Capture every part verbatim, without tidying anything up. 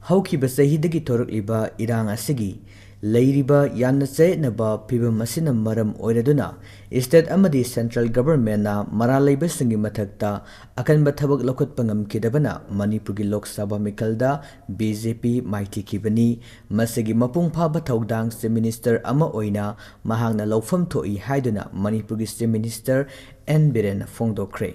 ꯍꯧꯈꯤꯕ ꯆꯍꯤꯗꯒꯤ ꯊꯣꯔꯛꯂꯤꯕ ꯏꯔꯥꯡ ꯑꯁꯤꯒꯤ ꯂꯩꯔꯤꯕ ꯌꯥꯝꯅ ꯆꯌꯦꯠꯅꯕ ꯐꯤꯚꯝ ꯑꯁꯤꯅ ꯃꯔꯝ ꯑꯣꯏꯔꯗꯨꯅ, state ꯑꯃꯗꯤ central governmentꯅ ꯃꯔꯥꯜ ꯂꯩꯕꯁꯤꯡꯒꯤ ꯃꯊꯛꯇ ꯑꯀꯟꯕ ꯊꯕꯛ ꯂꯧꯈꯠꯄ ꯉꯝꯈꯤꯗꯕꯅ ꯃꯅꯤꯄꯨꯔꯒꯤ ꯂꯣꯛ ꯁꯚꯥ ꯃꯤꯈꯜꯗ BJP ꯃꯥꯏꯊꯤꯈꯤꯕꯅꯤ꯫ ꯃꯁꯤꯒꯤ ꯃꯄꯨꯡ ꯐꯥꯕ ꯊꯧꯗꯥꯡ Chief Minister ꯑꯃ ꯑꯣꯏꯅ ꯃꯍꯥꯛꯅ ꯂꯧꯐꯝ ꯊꯣꯛꯏ ꯍꯥꯏꯗꯨꯅ ꯃꯅꯤꯄꯨꯔꯒꯤ Chief Minister N ꯕꯤꯔꯦꯟꯅ ꯐꯣꯡꯗꯣꯛꯈ꯭ꯔꯦ꯫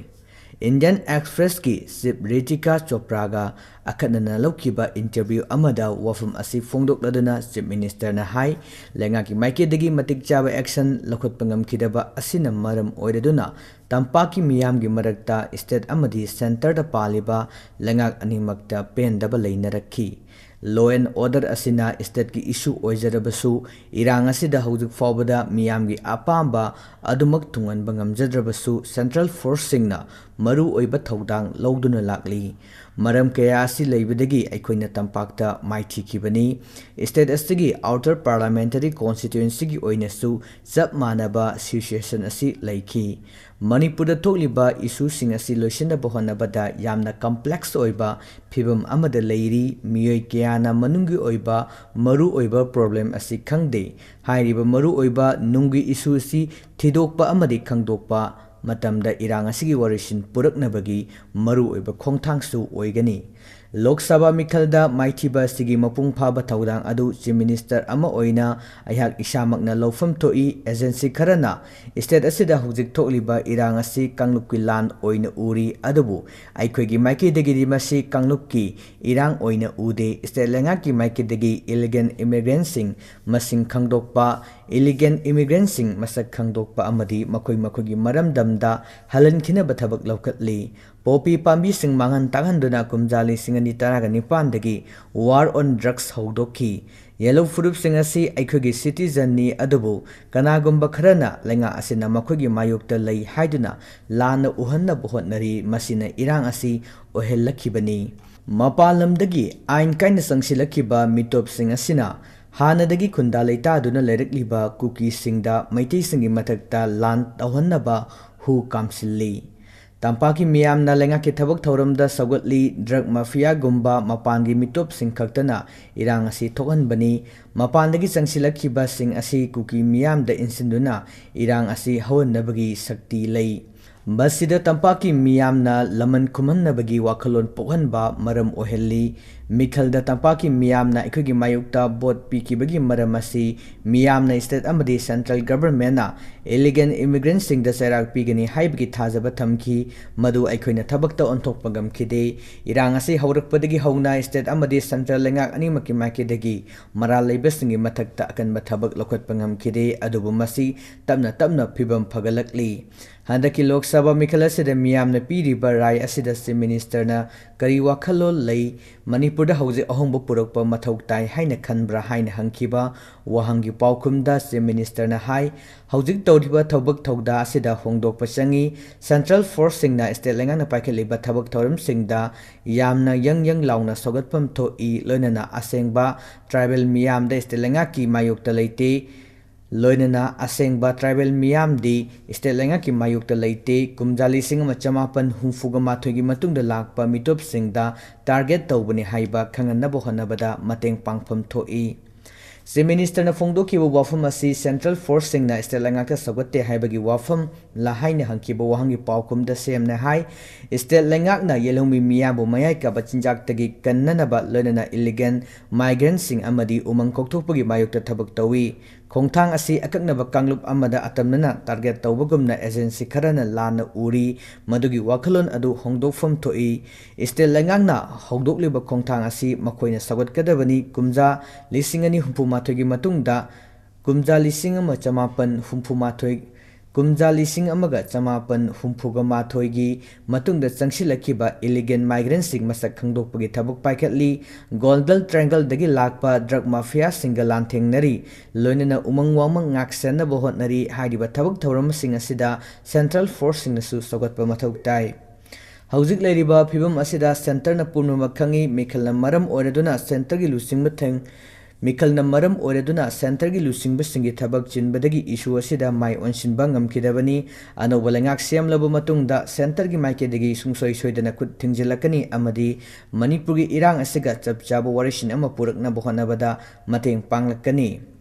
Indian Expressꯀꯤ Chief ꯔꯤꯇꯤꯀꯥ ꯆꯣꯄ꯭ꯔꯥꯒ ꯑꯈꯟꯅꯅ ꯂꯧꯈꯤꯕ interview ꯑꯃꯗ ꯋꯥꯐꯝ ꯑꯁꯤ ꯐꯣꯡꯗꯣꯛꯂꯗꯨꯅ Chief Ministerꯅ ꯍꯥꯏ, ꯂꯩꯉꯥꯛꯀꯤ ꯃꯥꯏꯀꯩꯗꯒꯤ ꯃꯇꯤꯛ ꯆꯥꯕ action ꯂꯧꯈꯠꯄ ꯉꯝꯈꯤꯗꯕ ꯑꯁꯤꯅ ꯃꯔꯝ ꯑꯣꯏꯔꯗꯨꯅ ꯇꯝꯄꯥꯛꯀꯤ ꯃꯤꯌꯥꯝꯒꯤ ꯃꯔꯛꯇ state ꯑꯃꯗꯤ centreꯗ ꯄꯥꯜꯂꯤꯕ ꯂꯩꯉꯥꯛ ꯑꯅꯤꯃꯛꯇ ꯄꯦꯟꯗꯕ ꯂꯩꯅꯔꯛꯈꯤ꯫ Law and order ꯑꯁꯤꯅ stateꯀꯤ issue ꯑꯣꯏꯖꯔꯕꯁꯨ, ꯏꯔꯥꯡ ꯑꯁꯤꯗ ꯍꯧꯖꯤꯛ ꯐꯥꯎꯕꯗ ꯃꯤꯌꯥꯝꯒꯤ ꯑꯄꯥꯝꯕ ꯑꯗꯨꯃꯛ ꯊꯨꯡꯍꯟꯕ ꯉꯝꯖꯗ꯭ꯔꯕꯁꯨ, central forceꯁꯤꯡꯅ ꯃꯔꯨ ꯑꯣꯏꯕ ꯊꯧꯗꯥꯡ ꯂꯧꯗꯨꯅ ꯂꯥꯛꯂꯤ꯫ ꯃꯔꯝ ꯀꯌꯥ ꯑꯁꯤ ꯂꯩꯕꯗꯒꯤ ꯑꯩꯈꯣꯏꯅ ꯇꯝꯄꯥꯛꯇ ꯃꯥꯏꯊꯤꯈꯤꯕꯅꯤ꯫ State ꯑꯁꯤꯒꯤ Outer Parliamentary Constituencyꯒꯤ ꯑꯣꯏꯅꯁꯨ ꯆꯞ ꯃꯥꯟꯅꯕ situation ꯑꯁꯤ ꯂꯩꯈꯤ꯫ ꯃꯅꯤꯄꯨꯔꯗ ꯊꯣꯛꯂꯤꯕ issueꯁꯤꯡ ꯑꯁꯤ ꯂꯣꯏꯁꯤꯟꯅꯕ ꯍꯣꯠꯅꯕꯗ ꯌꯥꯝꯅ complex ꯑꯣꯏꯕ ꯐꯤꯚꯝ ꯑꯃꯗ ꯂꯩꯔꯤ꯫ ꯃꯤꯑꯣꯏ ꯀꯌꯥꯅ ꯃꯅꯨꯡꯒꯤ ꯑꯣꯏꯕ ꯃꯔꯨ ꯑꯣꯏꯕ problem ꯑꯁꯤ ꯈꯪꯗꯦ꯫ ꯍꯥꯏꯔꯤꯕ ꯃꯔꯨ ꯑꯣꯏꯕ ꯅꯨꯡꯒꯤ issue ꯑꯁꯤ ꯊꯤꯗꯣꯛꯄ ꯑꯃꯗꯤ ꯈꯪꯗꯣꯛꯄ ꯃꯇꯝꯗ ꯏꯔꯥꯡ ꯑꯁꯤꯒꯤ ꯋꯥꯔꯤꯁꯤꯟ ꯄꯨꯔꯛꯅꯕꯒꯤ ꯃꯔꯨ ꯑꯣꯏꯕ ꯈꯣꯡꯊꯥꯡꯁꯨ ꯑꯣꯏꯒꯅꯤ꯫ ꯂꯣꯛ ꯁꯚꯥ ꯃꯤꯈꯜꯗ ꯃꯥꯏꯊꯤꯕ ꯑꯁꯤꯒꯤ ꯃꯄꯨꯡ ꯐꯥꯕ ꯊꯧꯗꯥꯡ ꯑꯗꯨ Chief Minister ꯑꯃ ꯑꯣꯏꯅ ꯑꯩꯍꯥꯛ ꯏꯁꯥꯃꯛꯅ ꯂꯧꯐꯝ ꯊꯣꯛꯏ꯫ Agency ꯈꯔꯅ state ꯑꯁꯤꯗ ꯍꯧꯖꯤꯛ ꯊꯣꯛꯂꯤꯕ ꯏꯔꯥꯡ ꯑꯁꯤ ꯀꯥꯡꯂꯨꯞꯀꯤ ꯂꯥꯟ ꯑꯣꯏꯅ ꯎꯔꯤ, ꯑꯗꯨꯕꯨ ꯑꯩꯈꯣꯏꯒꯤ ꯃꯥꯏꯀꯩꯗꯒꯤꯗꯤ ꯃꯁꯤ ꯀꯥꯡꯂꯨꯞꯀꯤ ꯏꯔꯥꯡ ꯑꯣꯏꯅ ꯎꯗꯦ꯫ State ꯂꯩꯉꯥꯛꯀꯤ ꯃꯥꯏꯀꯩꯗꯒꯤ illegal immigrantꯁꯤꯡ ꯃꯁꯤꯡ ꯈꯪꯗꯣꯛꯄ, illegal immigrantꯁꯤꯡ ꯃꯁꯛ ꯈꯪꯗꯣꯛꯄ ꯑꯃꯗꯤ ꯃꯈꯣꯏ ꯃꯈꯣꯏꯒꯤ ꯃꯔꯝꯗꯝꯗ ꯍꯜꯍꯟꯈꯤꯅꯕ ꯊꯕꯛ ꯂꯧꯈꯠꯂꯤ꯫ ꯄꯣꯄꯤ ꯄꯥꯝꯕꯤꯁꯤꯡ ꯃꯥꯡꯍꯟ ꯇꯥꯛꯍꯟꯗꯨꯅ ꯀꯨꯝꯖꯥ ꯂꯤꯁꯤꯡ ꯑꯅꯤ ꯇꯔꯥꯒ ꯅꯤꯄꯥꯟꯗꯒꯤ war on drugs ꯍꯧꯗꯣꯛꯈꯤ꯫ Yellow ꯐꯨꯔꯨꯞꯁꯤꯡ ꯑꯁꯤ ꯑꯩꯈꯣꯏꯒꯤ citizenꯅꯤ, ꯑꯗꯨꯕꯨ ꯀꯅꯥꯒꯨꯝꯕ ꯈꯔꯅ ꯂꯩꯉꯥꯛ ꯑꯁꯤꯅ ꯃꯈꯣꯏꯒꯤ ꯃꯥꯌꯣꯛꯇ ꯂꯩ ꯍꯥꯏꯗꯨꯅ ꯂꯥꯟꯅ ꯎꯍꯟꯅꯕ ꯍꯣꯠꯅꯔꯤ꯫ ꯃꯁꯤꯅ ꯏꯔꯥꯡ ꯑꯁꯤ ꯑꯣꯏꯍꯜꯂꯛꯈꯤꯕꯅꯤ꯫ ꯃꯄꯥꯟ ꯂꯝꯗꯒꯤ ꯑꯥꯏꯟ ꯀꯥꯏꯅ ꯆꯪꯁꯤꯜꯂꯛꯈꯤꯕ ꯃꯤꯇꯣꯞꯁꯤꯡ ꯑꯁꯤꯅ ꯍꯥꯟꯅꯗꯒꯤ ꯈꯨꯟꯗꯥ ꯂꯩꯇꯥꯗꯨꯅ ꯂꯩꯔꯛꯂꯤꯕ ꯀꯨꯀꯤꯁꯤꯡꯗ ꯃꯩꯇꯩꯁꯤꯡꯒꯤ ꯃꯊꯛꯇ ꯂꯥꯟ ꯇꯧꯍꯟꯅꯕ ꯍꯨ ꯀꯥꯝꯁꯤꯜꯂꯤ꯫ ꯇꯝꯄꯥꯛꯀꯤ ꯃꯤꯌꯥꯝꯅ ꯂꯩꯉꯥꯛꯀꯤ ꯊꯕꯛ ꯊꯧꯔꯝꯗ ꯁꯧꯒꯠꯂꯤ꯫ ꯗ꯭ꯔꯒ ꯃꯥꯐꯤꯌꯥꯒꯨꯝꯕ ꯃꯄꯥꯟꯒꯤ ꯃꯤꯇꯣꯞꯁꯤꯡ ꯈꯛꯇꯅ ꯏꯔꯥꯡ ꯑꯁꯤ ꯊꯣꯛꯍꯟꯕꯅꯤ꯫ ꯃꯄꯥꯟꯗꯒꯤ ꯆꯪꯁꯤꯜꯂꯛꯈꯤꯕꯁꯤꯡ ꯑꯁꯤ ꯀꯨꯀꯤ ꯃꯤꯌꯥꯝꯗ ꯏꯟꯁꯤꯟꯗꯨꯅ ꯏꯔꯥꯡ ꯑꯁꯤ ꯍꯧꯍꯟꯅꯕꯒꯤ ꯁꯛꯇꯤ ꯂꯩ꯫ ꯃꯁꯤꯗ ꯇꯝꯄꯥꯛꯀꯤ ꯃꯤꯌꯥꯝꯅ ꯂꯃꯟ ꯈꯨꯝꯍꯟꯅꯕꯒꯤ ꯋꯥꯈꯜꯂꯣꯟ ꯄꯣꯛꯍꯟꯕ ꯃꯔꯝ ꯑꯣꯏꯍꯜꯂꯤ꯫ ꯃꯤꯈꯜꯗ ꯇꯝꯄꯥꯛꯀꯤ ꯃꯤꯌꯥꯝꯅ ꯑꯩꯈꯣꯏꯒꯤ ꯃꯥꯌꯣꯛꯇ ꯚꯣꯠ ꯄꯤꯈꯤꯕꯒꯤ ꯃꯔꯝ ꯑꯁꯤ ꯃꯤꯌꯥꯝꯅ state ꯑꯃꯗꯤ central governmentꯅ illegal immigrantꯁꯤꯡꯗ ꯆꯩꯔꯥꯛ ꯄꯤꯒꯅꯤ ꯍꯥꯏꯕꯒꯤ ꯊꯥꯖꯕ ꯊꯝꯈꯤ꯫ ꯃꯗꯨ ꯑꯩꯈꯣꯏꯅ ꯊꯕꯛꯇ ꯑꯣꯟꯊꯣꯛꯄ ꯉꯝꯈꯤꯗꯦ꯫ ꯏꯔꯥꯡ ꯑꯁꯤ ꯍꯧꯔꯛꯄꯗꯒꯤ ꯍꯧꯅ state ꯑꯃꯗꯤ central ꯂꯩꯉꯥꯛ ꯑꯅꯤꯃꯛꯀꯤ ꯃꯥꯏꯀꯩꯗꯒꯤ ꯃꯔꯥꯜ ꯂꯩꯕꯁꯤꯡꯒꯤ ꯃꯊꯛꯇ ꯑꯀꯟꯕ ꯊꯕꯛ ꯂꯧꯈꯠꯄ ꯉꯝꯈꯤꯗꯦ꯫ ꯑꯗꯨꯕꯨ ꯃꯁꯤ ꯇꯞꯅ ꯇꯞꯅ ꯐꯤꯕꯝ ꯐꯒꯠꯂꯛꯂꯤ꯫ ꯍꯟꯗꯛꯀꯤ ꯂꯣꯛ ꯁꯚꯥ ꯃꯤꯈꯜ ꯑꯁꯤꯗ ꯃꯤꯌꯥꯝꯅ ꯄꯤꯔꯤꯕ ꯔꯥꯏ ꯑꯁꯤꯗ Chief Ministerꯅ ꯀꯔꯤ ꯋꯥꯈꯜꯂꯣꯟ ꯂꯩ? ꯃꯅꯤꯄꯨꯔꯗ ꯍꯧꯖꯤꯛ ꯑꯍꯣꯡꯕ ꯄꯨꯔꯛꯄ ꯃꯊꯧ ꯇꯥꯏ ꯍꯥꯏꯅ ꯈꯟꯕ꯭ꯔꯥ ꯍꯥꯏꯅ ꯍꯪꯈꯤꯕ ꯋꯥꯍꯪꯒꯤ ꯄꯥꯎꯈꯨꯝꯗ Chief Ministerꯅ ꯍꯥꯏ, ꯍꯧꯖꯤꯛ ꯇꯧꯔꯤꯕ ꯊꯕꯛ ꯊꯧꯗꯥ ꯑꯁꯤꯗ ꯍꯣꯡꯗꯣꯛꯄ ꯆꯪꯏ꯫ Central forceꯁꯤꯡꯅ state ꯂꯩꯉꯥꯛꯅ ꯄꯥꯏꯈꯠꯂꯤꯕ ꯊꯕꯛ ꯊꯧꯔꯝꯁꯤꯡꯗ ꯌꯥꯝꯅ ꯌꯪ ꯌꯪ ꯂꯥꯎꯅ ꯁꯧꯒꯠꯐꯝ ꯊꯣꯛꯏ꯫ ꯂꯣꯏꯅꯅ ꯑꯁꯦꯡꯕ tribal ꯃꯤꯌꯥꯝꯗ state ꯂꯩꯉꯥꯛꯀꯤ ꯃꯥꯌꯣꯛꯇ ꯂꯩꯇꯦ꯫ ꯂꯣꯏꯅꯅ ꯑꯁꯦꯡꯕ tribal ꯃꯤꯌꯥꯝꯗꯤ state ꯂꯩꯉꯥꯛꯀꯤ ꯃꯥꯌꯣꯛꯇ ꯂꯩꯇꯦ꯫ ꯀꯨꯝꯖꯥ ꯂꯤꯁꯤꯡ ꯑꯃ ꯆꯃꯥꯄꯟ ꯍꯨꯝꯐꯨꯒ ꯃꯥꯊꯣꯏꯒꯤ ꯃꯇꯨꯡꯗ ꯂꯥꯛꯄ ꯃꯤꯇꯣꯞꯁꯤꯡꯗ target ꯇꯧꯕꯅꯤ ꯍꯥꯏꯕ ꯈꯪꯍꯟꯅꯕ ꯍꯣꯠꯅꯕꯗ ꯃꯇꯦꯡ ꯄꯥꯡꯐꯝ ꯊꯣꯛꯏ꯫ Chief Ministerꯅ ꯐꯣꯡꯗꯣꯛꯈꯤꯕ ꯋꯥꯐꯝ ꯑꯁꯤ Central Forceꯁꯤꯡꯅ state ꯂꯩꯉꯥꯛꯇ ꯁꯧꯒꯠꯇꯦ ꯍꯥꯏꯕꯒꯤ ꯋꯥꯐꯝ ꯂꯥ ꯍꯥꯏꯅ ꯍꯪꯈꯤꯕ ꯋꯥꯍꯪꯒꯤ ꯄꯥꯎꯈꯨꯝꯗ CMꯅ ꯍꯥꯏ, state ꯂꯩꯉꯥꯛꯅ ꯌꯦꯜꯍꯧꯃꯤ ꯃꯤꯌꯥꯝꯕꯨ ꯃꯌꯥꯏ ꯀꯥꯕ ꯆꯤꯟꯖꯥꯛꯇꯒꯤ ꯀꯟꯅꯅꯕ ꯂꯣꯏꯅꯅ illegal migrantꯁꯤꯡ ꯑꯃꯗꯤ ꯎꯃꯪ ꯀꯣꯛꯊꯣꯛꯄꯒꯤ ꯃꯥꯌꯣꯛꯇ ꯊꯕꯛ ꯇꯧꯏ꯫ ꯈꯣꯡꯊꯥꯡ ꯑꯁꯤ ꯑꯀꯛꯅꯕ ꯀꯥꯡꯂꯨꯞ ꯑꯃꯗ ꯑꯇꯝꯅꯅ target ꯇꯧꯕꯒꯨꯝꯅ agency ꯈꯔꯅ ꯂꯥꯟꯅ ꯎꯔꯤ꯫ ꯃꯗꯨꯒꯤ ꯋꯥꯈꯜꯂꯣꯟ ꯑꯗꯨ ꯍꯣꯡꯗꯣꯛꯐꯝ ꯊꯣꯛꯏ꯫ State ꯂꯩꯉꯥꯛꯅ ꯍꯧꯗꯣꯛꯂꯤꯕ ꯈꯣꯡꯊꯥꯡ ꯑꯁꯤ ꯃꯈꯣꯏꯅ ꯁꯧꯒꯠꯀꯗꯕꯅꯤ꯫ ꯀꯨꯝꯖꯥ ꯂꯤꯁꯤꯡ ꯑꯅꯤ ꯍꯨꯝꯐꯨ ꯃꯥꯊꯣꯏꯒꯤ ꯃꯇꯨꯡꯗ, ꯀꯨꯝꯖꯥ ꯂꯤꯁꯤꯡ ꯑꯃ ꯆꯃꯥꯄꯟ ꯍꯨꯝꯐꯨ ꯃꯥꯊꯣꯏ, ꯀꯨꯝꯖꯥ ꯂꯤꯁꯤꯡ ꯑꯃꯒ ꯆꯃꯥꯄꯟ ꯍꯨꯝꯐꯨꯒ ꯃꯥꯊꯣꯏꯒꯤ ꯃꯇꯨꯡꯗ ꯆꯪꯁꯤꯜꯂꯛꯈꯤꯕ illegal migrantꯁꯤꯡ ꯃꯁꯛ ꯈꯪꯗꯣꯛꯄꯒꯤ ꯊꯕꯛ ꯄꯥꯏꯈꯠꯂꯤ꯫ Golden Triangleꯗꯒꯤ ꯂꯥꯛꯄ drug mafiaꯁꯤꯡꯒ ꯂꯥꯟꯊꯦꯡꯅꯔꯤ꯫ ꯂꯣꯏꯅꯅ ꯎꯃꯪ ꯋꯥꯃꯪ ꯉꯥꯛꯁꯦꯟꯅꯕ ꯍꯣꯠꯅꯔꯤ꯫ ꯍꯥꯏꯔꯤꯕ ꯊꯕꯛ ꯊꯧꯔꯝꯁꯤꯡ ꯑꯁꯤꯗ Central Forceꯁꯤꯡꯅꯁꯨ ꯁꯧꯒꯠꯄ ꯃꯊꯧ ꯇꯥꯏ꯫ ꯍꯧꯖꯤꯛ ꯂꯩꯔꯤꯕ ꯐꯤꯕꯝ ꯑꯁꯤꯗ Centreꯅ ꯄꯨꯝꯅꯃꯛ ꯈꯪꯏ꯫ ꯃꯤꯈꯜꯅ ꯃꯔꯝ ꯑꯣꯏꯔꯗꯨꯅ Centreꯒꯤ ꯂꯨꯆꯤꯡꯕ ꯊꯦꯡ-, ꯃꯤꯈꯜꯅ ꯃꯔꯝ ꯑꯣꯏꯔꯗꯨꯅ centreꯒꯤ ꯂꯨꯆꯤꯡꯕꯁꯤꯡꯒꯤ ꯊꯕꯛ ꯆꯤꯟꯕꯗꯒꯤ issue ꯑꯁꯤꯗ ꯃꯥꯏ ꯑꯣꯟꯁꯤꯟꯕ ꯉꯝꯈꯤꯗꯕꯅꯤ꯫ ꯑꯅꯧꯕ ꯂꯩꯉꯥꯛ ꯁꯦꯝꯂꯕ ꯃꯇꯨꯡꯗ centreꯒꯤ ꯃꯥꯏꯀꯩꯗꯒꯤ ꯁꯨꯡꯁꯣꯏ ꯁꯣꯏꯗꯅ ꯈꯨꯠ ꯊꯤꯡꯖꯤꯜꯂꯛꯀꯅꯤ ꯑꯃꯗꯤ ꯃꯅꯤꯄꯨꯔꯒꯤ ꯏꯔꯥꯡ ꯑꯁꯤꯒ ꯆꯞ ꯆꯥꯕ ꯋꯥꯔꯦꯞꯁꯤꯟ ꯑꯃ ꯄꯨꯔꯛꯅꯕ ꯍꯣꯠꯅꯕꯗ ꯃꯇꯦꯡ ꯄꯥꯡꯂꯛꯀꯅꯤ꯫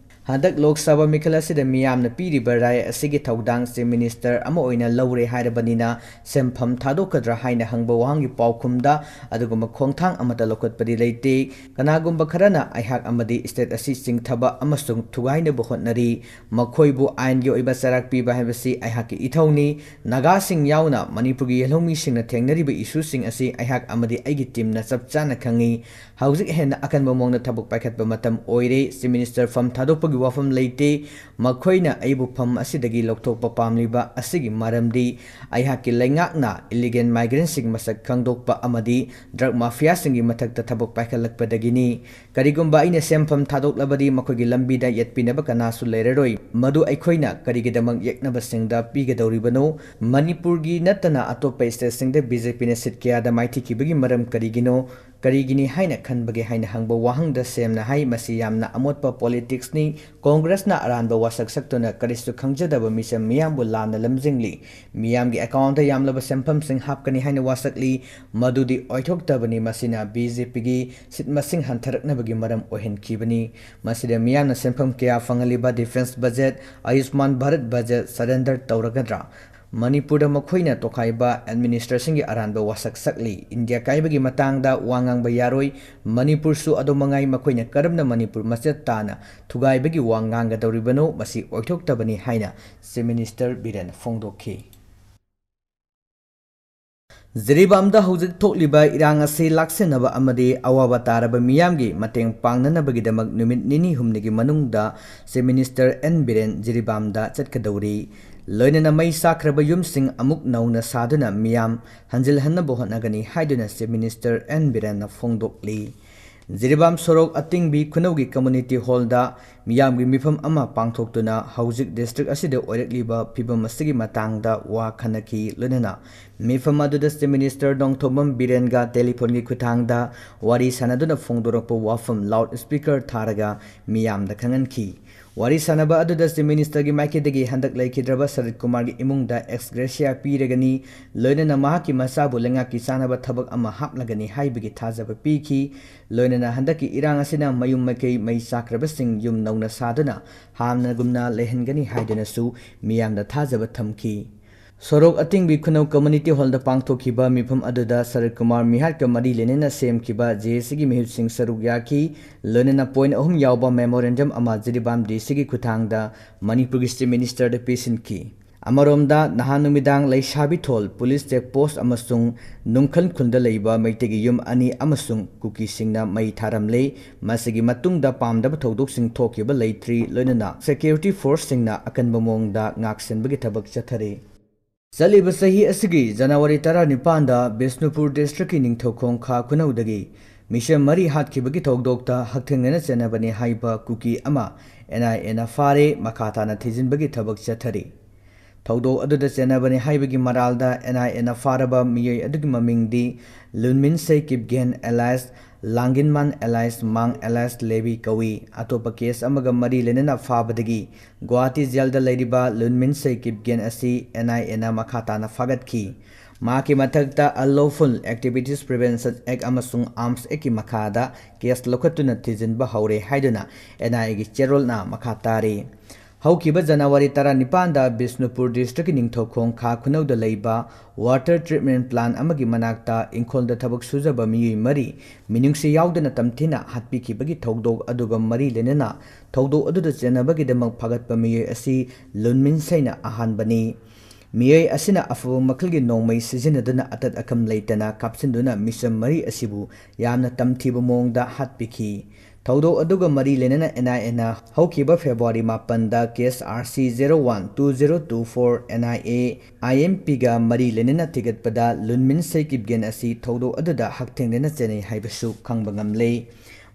ꯍꯟꯗꯛ ꯂꯣꯛ ꯁꯚꯥ ꯃꯤꯈꯜ ꯑꯁꯤꯗ ꯃꯤꯌꯥꯝꯅ ꯄꯤꯔꯤꯕ ꯔꯥꯏ ꯑꯁꯤꯒꯤ ꯊꯧꯗꯥꯡ Chief Minister ꯑꯃ ꯑꯣꯏꯅ ꯂꯧꯔꯦ ꯍꯥꯏꯔꯕꯅꯤꯅ ꯁꯦꯟꯐꯝ ꯊꯥꯗꯣꯛꯀꯗ꯭ꯔꯥ ꯍꯥꯏꯅ ꯍꯪꯕ ꯋꯥꯍꯪꯒꯤ ꯄꯥꯎꯈꯨꯝꯗ ꯑꯗꯨꯒꯨꯝꯕ ꯈꯣꯡꯊꯥꯡ ꯑꯃꯠꯇ ꯂꯧꯈꯠꯄꯗꯤ ꯂꯩꯇꯦ꯫ ꯀꯅꯥꯒꯨꯝꯕ ꯈꯔꯅ ꯑꯩꯍꯥꯛ ꯑꯃꯗꯤ state ꯑꯁꯤ ꯆꯤꯡꯊꯕ ꯑꯃꯁꯨꯡ ꯊꯨꯒꯥꯏꯅꯕ ꯍꯣꯠꯅꯔꯤ꯫ ꯃꯈꯣꯏꯕꯨ ꯑꯥꯏꯟꯒꯤ ꯑꯣꯏꯕ ꯆꯩꯔꯥꯛ ꯄꯤꯕ ꯍꯥꯏꯕꯁꯤ ꯑꯩꯍꯥꯛꯀꯤ ꯏꯊꯧꯅꯤ꯫ ꯅꯥꯒꯥꯁꯤꯡ ꯌꯥꯎꯅ ꯃꯅꯤꯄꯨꯔꯒꯤ ꯌꯦꯜꯍꯧꯃꯤꯁꯤꯡꯅ ꯊꯦꯡꯅꯔꯤꯕ issueꯁꯤꯡ ꯑꯁꯤ ꯑꯩꯍꯥꯛ ꯑꯃꯗꯤ ꯑꯩꯒꯤ teamꯅ ꯆꯞ ꯆꯥꯅ ꯈꯪꯏ꯫ ꯍꯧꯖꯤꯛ ꯍꯦꯟꯅ ꯑꯀꯟꯕ ꯃꯑꯣꯡꯗ ꯊꯕꯛ ꯄꯥꯏꯈꯠꯄ ꯃꯇꯝ ꯑꯣꯏꯔꯦ꯫ Chief Minister ꯐꯝ ꯊꯥꯗꯣꯛꯄꯒꯤ ꯋꯥꯐꯝ ꯂꯩꯇꯦ꯫ ꯃꯈꯣꯏꯅ ꯑꯩꯕꯨ ꯐꯝ ꯑꯁꯤꯗꯒꯤ ꯂꯧꯊꯣꯛꯄ ꯄꯥꯝꯂꯤꯕ ꯑꯁꯤꯒꯤ ꯃꯔꯝꯗꯤ ꯑꯩꯍꯥꯛꯀꯤ ꯂꯩꯉꯥꯛꯅ illegal migrantꯁꯤꯡ ꯃꯁꯛ ꯈꯪꯗꯣꯛꯄ ꯑꯃꯗꯤ drug mafiaꯁꯤꯡꯒꯤ ꯃꯊꯛꯇ ꯊꯕꯛ ꯄꯥꯏꯈꯠꯂꯛꯄꯗꯒꯤꯅꯤ꯫ ꯀꯔꯤꯒꯨꯝꯕ ꯑꯩꯅ ꯁꯦꯟꯐꯝ ꯊꯥꯗꯣꯛꯂꯕꯗꯤ ꯃꯈꯣꯏꯒꯤ ꯂꯝꯕꯤꯗ ꯌꯦꯠꯄꯤꯅꯕ ꯀꯅꯥꯁꯨ ꯂꯩꯔꯔꯣꯏ꯫ ꯃꯗꯨ ꯑꯩꯈꯣꯏꯅ ꯀꯔꯤꯒꯤꯗꯃꯛ ꯌꯦꯛꯅꯕꯁꯤꯡꯗ ꯄꯤꯒꯗꯧꯔꯤꯕꯅꯣ? ꯃꯅꯤꯄꯨꯔꯒꯤ ꯅꯠꯇꯅ ꯑꯇꯣꯞꯄ stateꯁꯤꯡꯗ BJPꯅ seat ꯀꯌꯥꯗ ꯃꯥꯏꯊꯤꯈꯤꯕꯒꯤ ꯃꯔꯝ ꯀꯔꯤꯒꯤꯅꯣ? ꯀꯔꯤꯒꯤꯅꯤ ꯍꯥꯏꯅ ꯈꯟꯕꯒꯦ ꯍꯥꯏꯅ ꯍꯪꯕ ꯋꯥꯍꯪꯗ ꯁꯤꯑꯦꯝꯅ ꯍꯥꯏ, ꯃꯁꯤ ꯌꯥꯝꯅ ꯑꯃꯣꯠꯄ politicsꯅꯤ꯫ Congressꯅ ꯑꯔꯥꯟꯕ ꯋꯥꯁꯛ ꯁꯛꯇꯨꯅ ꯀꯔꯤꯁꯨ ꯈꯪꯖꯗꯕ ꯃꯤꯆꯝ ꯃꯤꯌꯥꯝꯕꯨ ꯂꯥꯟꯅ ꯂꯝꯖꯤꯡꯂꯤ꯫ ꯃꯤꯌꯥꯝꯒꯤ accountꯇ ꯌꯥꯝꯂꯕ ꯁꯦꯟꯐꯝꯁꯤꯡ ꯍꯥꯞꯀꯅꯤ ꯍꯥꯏꯅ ꯋꯥꯁꯛꯂꯤ꯫ ꯃꯗꯨꯗꯤ ꯑꯣꯏꯊꯣꯛꯇꯕꯅꯤ꯫ ꯃꯁꯤꯅ BJPꯒꯤ seat ꯃꯁꯤꯡ ꯍꯟꯊꯔꯛꯅꯕꯒꯤ ꯃꯔꯝ ꯑꯣꯏꯍꯟꯈꯤꯕꯅꯤ꯫ ꯃꯁꯤꯗ ꯃꯤꯌꯥꯝꯅ ꯁꯦꯟꯐꯝ ꯀꯌꯥ ꯐꯪꯍꯜꯂꯤꯕ defence budget, Ayushman Bharat budget surrender ꯇꯧꯔꯒꯗ꯭ꯔꯥ? ꯃꯅꯤꯄꯨꯔꯗ ꯃꯈꯣꯏꯅ ꯇꯣꯈꯥꯏꯕ administrationꯒꯤ ꯑꯔꯥꯟꯕ ꯋꯥꯁꯛ ꯁꯛꯂꯤ꯫ ꯏꯟꯗꯤꯌꯥ ꯀꯥꯏꯕꯒꯤ ꯃꯇꯥꯡꯗ ꯋꯥ ꯉꯥꯡꯕ ꯌꯥꯔꯣꯏ꯫ ꯃꯅꯤꯄꯨꯔꯁꯨ ꯑꯗꯨꯃꯉꯥꯏ꯫ ꯃꯈꯣꯏꯅ ꯀꯔꯝꯅ ꯃꯅꯤꯄꯨꯔ ꯃꯆꯦꯠ ꯇꯥꯅ ꯊꯨꯒꯥꯏꯕꯒꯤ ꯋꯥ ꯉꯥꯡꯒꯗꯧꯔꯤꯕꯅꯣ? ꯃꯁꯤ ꯑꯣꯏꯊꯣꯛꯇꯕꯅꯤ ꯍꯥꯏꯅ Chief Minister ꯕꯤꯔꯦꯟꯅ ꯐꯣꯡꯗꯣꯛꯈꯤ꯫ ꯖꯤꯔꯤꯕꯥꯝꯗ ꯍꯧꯖꯤꯛ ꯊꯣꯛꯂꯤꯕ ꯏꯔꯥꯡ ꯑꯁꯤ ꯂꯥꯛꯁꯤꯟꯅꯕ ꯑꯃꯗꯤ ꯑꯋꯥꯕ ꯇꯥꯔꯕ ꯃꯤꯌꯥꯝꯒꯤ ꯃꯇꯦꯡ ꯄꯥꯡꯅꯅꯕꯒꯤꯗꯃꯛ ꯅꯨꯃꯤꯠ ꯅꯤꯅꯤ ꯍꯨꯝꯅꯤꯒꯤ ꯃꯅꯨꯡꯗ Chief Minister ꯑꯦꯟ ꯕꯤꯔꯦꯟ ꯖꯤꯔꯤꯕꯥꯝꯗ ꯆꯠꯀꯗꯧꯔꯤ꯫ ꯂꯣꯏꯅꯅ ꯃꯩ ꯆꯥꯛꯈ꯭ꯔꯕ ꯌꯨꯝꯁꯤꯡ ꯑꯃꯨꯛ ꯅꯧꯅ ꯁꯥꯗꯨꯅ ꯃꯤꯌꯥꯝ ꯍꯟꯖꯤꯜꯍꯟꯅꯕ ꯍꯣꯠꯅꯒꯅꯤ ꯍꯥꯏꯗꯨꯅ Chief Minister ꯑꯦꯟ ꯕꯤꯔꯦꯟꯅ ꯐꯣꯡꯗꯣꯛꯂꯤ꯫ ꯖꯤꯔꯤꯕꯥꯝ ꯁꯣꯔꯣꯛ ꯑꯇꯤꯡꯕꯤ ꯈꯨꯅꯧꯒꯤ community hallꯗ ꯃꯤꯌꯥꯝꯒꯤ ꯃꯤꯐꯝ ꯑꯃ ꯄꯥꯡꯊꯣꯛꯇꯨꯅ ꯍꯧꯖꯤꯛ district ꯑꯁꯤꯗ ꯑꯣꯏꯔꯛꯂꯤꯕ ꯐꯤꯕꯝ ꯑꯁꯤꯒꯤ ꯃꯇꯥꯡꯗ ꯋꯥ ꯈꯟꯅꯈꯤ꯫ ꯂꯣꯏꯅꯅ ꯃꯤꯐꯝ ꯑꯗꯨꯗ Chief Minister ꯅꯣꯡꯊꯣꯝꯕꯝ ꯕꯤꯔꯦꯟꯒ telephone ꯒꯤ ꯈꯨꯠꯊꯥꯡꯗ ꯋꯥꯔꯤ ꯁꯥꯟꯅꯗꯨꯅ ꯐꯣꯡꯗꯣꯔꯛꯄ ꯋꯥꯐꯝ loud speaker ꯊꯥꯔꯒ ꯃꯤꯌꯥꯝꯗ ꯈꯪꯍꯟꯈꯤ꯫ ꯋꯥꯔꯤ ꯁꯥꯟꯅꯕ ꯑꯗꯨꯗ Chief Minister ꯒꯤ ꯃꯥꯏꯀꯩꯗꯒꯤ ꯍꯟꯗꯛ ꯂꯩꯈꯤꯗ꯭ꯔꯕ ꯁꯔꯠ ꯀꯨꯃꯥꯔꯒꯤ ꯏꯃꯨꯡꯗ ex gratia ꯄꯤꯔꯒꯅꯤ, ꯂꯣꯏꯅꯅ ꯃꯍꯥꯛꯀꯤ ꯃꯆꯥꯕꯨ ꯂꯩꯉꯥꯛꯀꯤ ꯆꯥꯅꯕ ꯊꯕꯛ ꯑꯃ ꯍꯥꯞꯂꯒꯅꯤ ꯍꯥꯏꯕꯒꯤ ꯊꯥꯖꯕ ꯄꯤꯈꯤ꯫ ꯂꯣꯏꯅꯅ ꯍꯟꯗꯛꯀꯤ ꯏꯔꯥꯡ ꯑꯁꯤꯅ ꯃꯌꯨꯝ ꯃꯀꯩ ꯃꯩ ꯆꯥꯛꯈ꯭ꯔꯕꯁꯤꯡ ꯌꯨꯝ ꯅꯧꯅ ꯁꯥꯗꯨꯅ ꯍꯥꯟꯅꯒꯨꯝꯅ ꯂꯩꯍꯟꯒꯅꯤ ꯍꯥꯏꯗꯨꯅꯁꯨ ꯃꯤꯌꯥꯝꯗ ꯊꯥꯖꯕ ꯊꯝꯈꯤ꯫ ꯁꯣꯔꯣꯛ ꯑꯇꯤꯡꯕꯤ ꯈꯨꯅꯧ Community Hall ꯗ ꯄꯥꯡꯊꯣꯛꯈꯤꯕ ꯃꯤꯐꯝ ꯑꯗꯨꯗ ꯁꯔꯠ ꯀꯨꯃꯥꯔ ꯃꯤꯍꯥꯠꯀ ꯃꯔꯤ ꯂꯩꯅꯅ ꯁꯦꯝꯈꯤꯕ J A C ꯒꯤ ꯃꯤꯍꯨꯠꯁꯤꯡ ꯁꯔꯨꯛ ꯌꯥꯈꯤ꯫ ꯂꯣꯏꯅꯅ point ꯑꯍꯨꯝ ꯌꯥꯎꯕ memorandum ꯑꯃ ꯖꯤꯔꯤꯕꯥꯝ D C ꯒꯤ ꯈꯨꯠꯊꯥꯡꯗ ꯃꯅꯤꯄꯨꯔꯒꯤ Chief Minister ꯗ ꯄꯤꯁꯤꯟꯈꯤ꯫ ꯑꯃꯔꯣꯝꯗ, ꯅꯍꯥꯟ ꯅꯨꯃꯤꯗꯥꯡ ꯂꯩꯁꯥꯕꯤꯊꯣꯜ police check post ꯑꯃꯁꯨꯡ ꯅꯨꯡꯈꯟ ꯈꯨꯜꯗ ꯂꯩꯕ ꯃꯩꯇꯩꯒꯤ ꯌꯨꯝ ꯑꯅꯤ ꯑꯃꯁꯨꯡ ꯀꯨꯀꯤꯁꯤꯡꯅ ꯃꯩ ꯊꯥꯔꯝꯂꯦ꯫ ꯃꯁꯤꯒꯤ ꯃꯇꯨꯡꯗ ꯄꯥꯝꯗꯕ ꯊꯧꯗꯣꯛꯁꯤꯡ ꯊꯣꯛꯈꯤꯕ ꯂꯩꯇ꯭ꯔꯤ, ꯂꯣꯏꯅꯅ security force ꯁꯤꯡꯅ ꯑꯀꯟꯕ ꯃꯑꯣꯡꯗ ꯉꯥꯛꯁꯦꯟꯕꯒꯤ ꯊꯕꯛ ꯆꯠꯊꯔꯤ꯫ ꯆꯠꯂꯤꯕ ꯆꯍꯤ ꯑꯁꯤꯒꯤ January ꯇꯔꯥꯅꯤꯄꯥꯟꯗ ꯕꯤꯁꯅꯨꯄꯨꯔ district ꯀꯤ ꯅꯤꯡꯊꯧꯈꯣꯡ ꯈꯥ ꯈꯨꯅꯧꯗꯒꯤ ꯃꯤꯁꯦꯝ ꯃꯔꯤ ꯍꯥꯠꯈꯤꯕꯒꯤ ꯊꯧꯗꯣꯛꯇ ꯍꯛꯊꯦꯡꯅꯅ ꯆꯦꯟꯅꯕꯅꯤ ꯍꯥꯏꯕ ꯀꯨꯀꯤ ꯑꯃ N I A ꯅ ꯐꯥꯔꯦ, ꯃꯈꯥ ꯇꯥꯅ ꯊꯤꯖꯤꯟꯕꯒꯤ ꯊꯕꯛ ꯆꯠꯊꯔꯤ꯫ ꯊꯧꯗꯣꯛ ꯑꯗꯨꯗ ꯆꯦꯟꯅꯕꯅꯤ ꯍꯥꯏꯕꯒꯤ ꯃꯔꯥꯜꯗ N I A ꯅ ꯐꯥꯔꯕ ꯃꯤꯑꯣꯏ ꯑꯗꯨꯒꯤ ꯃꯃꯤꯡꯗꯤ ꯂꯨꯟꯃꯤꯟꯁꯩ ꯀꯤꯞꯒꯦꯟ alias ꯂꯥꯡꯒꯤꯟꯃꯥꯟ alias ꯃꯥꯡ alias ꯂꯦꯕꯤ ꯀꯧꯏ꯫ ꯑꯇꯣꯞꯄ case ꯑꯃꯒ ꯃꯔꯤ ꯂꯩꯅꯅ ꯐꯥꯕꯗꯒꯤ ꯒꯨꯋꯥꯍꯥꯇꯤ jail ꯗ ꯂꯩꯔꯤꯕ ꯂꯨꯟꯃꯤꯟꯁꯩ ꯀꯤꯞꯒꯦꯟ ꯑꯁꯤ N I A ꯅ ꯃꯈꯥ ꯇꯥꯅ ꯐꯥꯒꯠꯈꯤ꯫ ꯃꯍꯥꯛꯀꯤ ꯃꯊꯛꯇ Unlawful Activities Prevention Act ꯑꯃꯁꯨꯡ Arms Act ꯀꯤ ꯃꯈꯥꯗ case ꯂꯧꯈꯠꯇꯨꯅ ꯊꯤꯖꯤꯟꯕ ꯍꯧꯔꯦ ꯍꯥꯏꯗꯨꯅ N I A ꯒꯤ ꯆꯦꯔꯣꯜꯅ ꯃꯈꯥ ꯇꯥꯔꯤ꯫ ꯍꯧꯈꯤꯕ January ꯇꯔꯥꯅꯤꯄꯥꯟꯗ ꯕꯤꯁꯅꯨꯄꯨꯔ district ꯀꯤ ꯅꯤꯡꯊꯧꯈꯣꯡ ꯈꯥ ꯈꯨꯅꯧꯗ ꯂꯩꯕ water treatment plant ꯑꯃꯒꯤ ꯃꯅꯥꯛꯇ ꯏꯪꯈꯣꯜꯗ ꯊꯕꯛ ꯁꯨꯖꯕ ꯃꯤꯑꯣꯏ ꯃꯔꯤ ꯃꯤꯅꯨꯡꯁꯤ ꯌꯥꯎꯗꯅ ꯇꯝꯊꯤꯅ ꯍꯥꯠꯄꯤꯈꯤꯕꯒꯤ ꯊꯧꯗꯣꯛ ꯑꯗꯨꯒ ꯃꯔꯤ ꯂꯩꯅꯅ ꯊꯧꯗꯣꯛ ꯑꯗꯨꯗ ꯆꯦꯟꯅꯕꯒꯤꯗꯃꯛ ꯐꯥꯒꯠꯄ ꯃꯤꯑꯣꯏ ꯑꯁꯤ ꯂꯨꯟꯃꯤꯟꯁꯩꯅ ꯑꯍꯥꯟꯕꯅꯤ꯫ ꯃꯤꯑꯣꯏ ꯑꯁꯤꯅ ꯑꯐꯕ ꯃꯈꯜꯒꯤ ꯅꯣꯡꯃꯩ ꯁꯤꯖꯤꯟꯅꯗꯨꯅ ꯑꯇꯠ ꯑꯀꯝ ꯂꯩꯇꯅ ꯀꯥꯞꯁꯤꯟꯗꯨꯅ ꯃꯤꯆꯝ ꯃꯔꯤ ꯑꯁꯤꯕꯨ ꯌꯥꯝꯅ ꯇꯝꯊꯤꯕ ꯃꯑꯣꯡꯗ ꯍꯥꯠꯄꯤꯈꯤ꯫ ꯊꯧꯗꯣꯛ ꯑꯗꯨꯒ ꯃꯔꯤ ꯂꯩꯅꯅ N I A ꯅ ꯍꯧꯈꯤꯕ February ꯃꯥꯄꯟꯗ case R C zero one two zero two four N I A I M P ꯒ ꯃꯔꯤ ꯂꯩꯅꯅ ꯊꯤꯒꯠꯄꯗ ꯂꯨꯟꯃꯤꯟꯁꯩ ꯀꯤꯞꯒꯦꯟ ꯑꯁꯤ ꯊꯧꯗꯣꯛ ꯑꯗꯨꯗ ꯍꯛꯊꯦꯡꯅꯅ ꯆꯦꯟꯅꯩ ꯍꯥꯏꯕꯁꯨ ꯈꯪꯕ ꯉꯝꯂꯦ꯫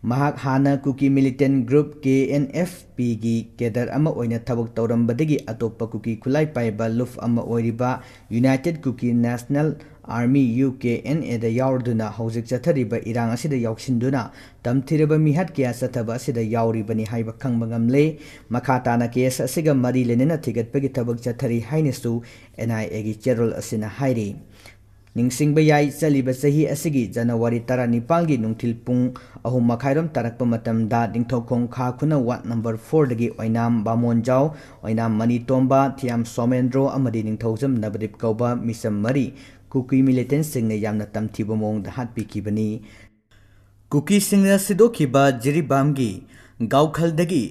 ꯃꯍꯥꯛ ꯍꯥꯟꯅ ꯀꯨꯀꯤ ꯃꯤꯂꯤꯇꯦꯟ ꯒ꯭ꯔꯨꯞ ꯀꯦ ꯑꯦꯟ ꯑꯦꯐ ꯄꯤꯒꯤ ꯀꯦꯗꯔ ꯑꯃ ꯑꯣꯏꯅ ꯊꯕꯛ ꯇꯧꯔꯝꯕꯗꯒꯤ ꯑꯇꯣꯞꯄ ꯀꯨꯀꯤ ꯈꯨꯠꯂꯥꯏ ꯄꯥꯏꯕ ꯂꯨꯞ ꯑꯃ ꯑꯣꯏꯔꯤꯕ united Kuki national army, U K N ꯑꯦꯗ ꯌꯥꯎꯔꯗꯨꯅ ꯍꯧꯖꯤꯛ ꯆꯠꯊꯔꯤꯕ ꯏꯔꯥꯡ ꯑꯁꯤꯗ ꯌꯥꯎꯁꯤꯟꯗꯨꯅ ꯇꯝꯊꯤꯔꯕ ꯃꯤꯍꯥꯠ ꯀꯌꯥ ꯆꯠꯊꯕ ꯑꯁꯤꯗ ꯌꯥꯎꯔꯤꯕꯅꯤ ꯍꯥꯏꯕ ꯈꯪꯕ ꯉꯝꯂꯦ꯫ ꯃꯈꯥ ꯇꯥꯅ ꯀꯦꯁ ꯑꯁꯤꯒ ꯃꯔꯤ ꯂꯩꯅꯅ ꯊꯤꯒꯠꯄꯒꯤ ꯊꯕꯛ ꯆꯠꯊꯔꯤ ꯍꯥꯏꯅꯁꯨ ꯑꯦꯟ ꯑꯥꯏ ꯑꯦꯒꯤ ꯆꯦꯔꯣꯜ ꯑꯁꯤꯅ ꯍꯥꯏꯔꯤ꯫ ꯅꯤꯡꯁꯤꯡꯕ ꯌꯥꯏ, ꯆꯠꯂꯤꯕ ꯆꯍꯤ ꯑꯁꯤꯒꯤ ꯖꯅꯋꯥꯔꯤ ꯇꯔꯥꯅꯤꯄꯥꯟꯒꯤ ꯅꯨꯡꯊꯤꯜ ꯄꯨꯡ ꯑꯍꯨꯝ ꯃꯈꯥꯏꯔꯣꯝ ꯇꯥꯔꯛꯄ ꯃꯇꯝꯗ ꯅꯤꯡꯊꯧꯈꯣꯡ ꯈꯥ ꯈꯨꯅꯧ ꯋꯥꯔꯗ ꯅꯝꯕꯔ ꯐꯣꯔꯗꯒꯤ ꯑꯣꯏꯅꯥꯝ ꯕꯥꯃꯣꯟꯖꯥꯎ, ꯑꯣꯏꯅꯥꯝ ꯃꯅꯤꯇꯣꯝꯕ, ꯊꯤꯌꯥꯝ ꯁꯣꯃꯦꯟꯗ꯭ꯔꯣ ꯑꯃꯗꯤ ꯅꯤꯡꯊꯧꯖꯝ ꯅꯕꯗꯤꯞ ꯀꯧꯕ ꯃꯤꯆꯝ ꯃꯔꯤ ꯀꯨꯀꯤ ꯃꯤꯂꯤꯇꯦꯟꯁꯤꯡꯅ ꯌꯥꯝꯅ ꯇꯝꯊꯤꯕ ꯃꯑꯣꯡꯗ ꯍꯥꯠꯄꯤꯈꯤꯕꯅꯤ꯫ ꯀꯨꯀꯤꯁꯤꯡꯅ ꯁꯤꯗꯣꯛꯈꯤꯕ ꯖꯤꯔꯤꯕꯥꯝꯒꯤ ꯒꯥꯎꯈꯜꯗꯒꯤ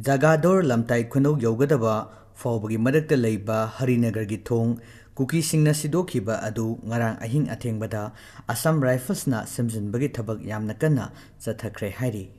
ꯖꯒꯥꯗꯣꯔ ꯂꯝꯇꯥꯏ ꯈꯨꯅꯧ ꯌꯧꯒꯗꯕ ꯐꯥꯎꯕꯒꯤ ꯃꯔꯛꯇ ꯂꯩꯕ ꯍꯔꯤꯅꯒꯔꯒꯤ ꯊꯣꯡ ꯀꯨꯀꯤꯁꯤꯡꯅ ꯁꯤꯗꯣꯛꯈꯤꯕ ꯑꯗꯨ ꯉꯔꯥꯡ ꯑꯍꯤꯡ ꯑꯊꯦꯡꯕꯗ ꯑꯁꯥꯝ ꯔꯥꯏꯐꯜꯁꯅ ꯁꯦꯝꯖꯤꯟꯕꯒꯤ ꯊꯕꯛ ꯌꯥꯝꯅ ꯀꯟꯅ ꯆꯠꯊꯈ꯭ꯔꯦ ꯍꯥꯏꯔꯤ꯫